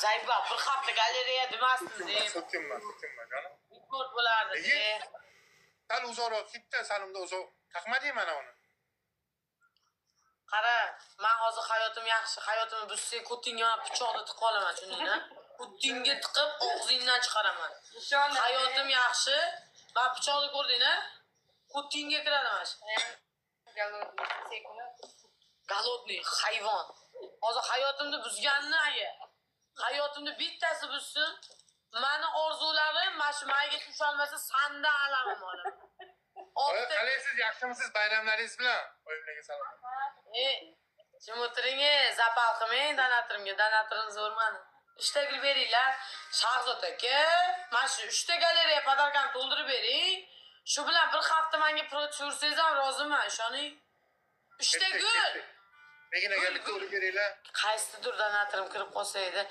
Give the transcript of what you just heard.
Заебал, bir hafta galereya demasdingiz. So'kinma, so'kinma, jonim. Rekord bo'lardi. Nega? Sal uzoqroq ketdi, sal unda uzoq taqmading mana uni. Qara, man hozir hayotim yaxshi, hayotimni buzsang, ko'tingga man pichoqni tiqib olaman, tushundingmi? Ko'tingga tiqib, og'zingdan chiqaraman. Ishondim. Hayotim yaxshi. Man pichoqni ko'rding a? Ko'tingga kiradi mana shu. Голодный. Sekund. Голодный hayvon. Hozir hayotimni buzganni aya. Hayotimni bittasi buzsin. Mani orzularim mana shu mayga tusholmasa, sandan alamim olaman. Oyi, Oltita. qalaysiz, yaxshimisiz, bayramlaringiz bilan? Oyimlarga salom. E, jim o'tiring, e, запал qilmang donatorimga, donatorim zo'r mani. Uchta gul beringlar. Shahzod aka, mana shu uchta galereya подарка ni to'ldirib bering. Shu bilan bir hafta menga против yursangiz ham roziman, ishoning. Uchta Ketdik, gul. ketdik. Begin aka, bitta urib beringlar. Qaysidir donatorim kirib qolsa edi.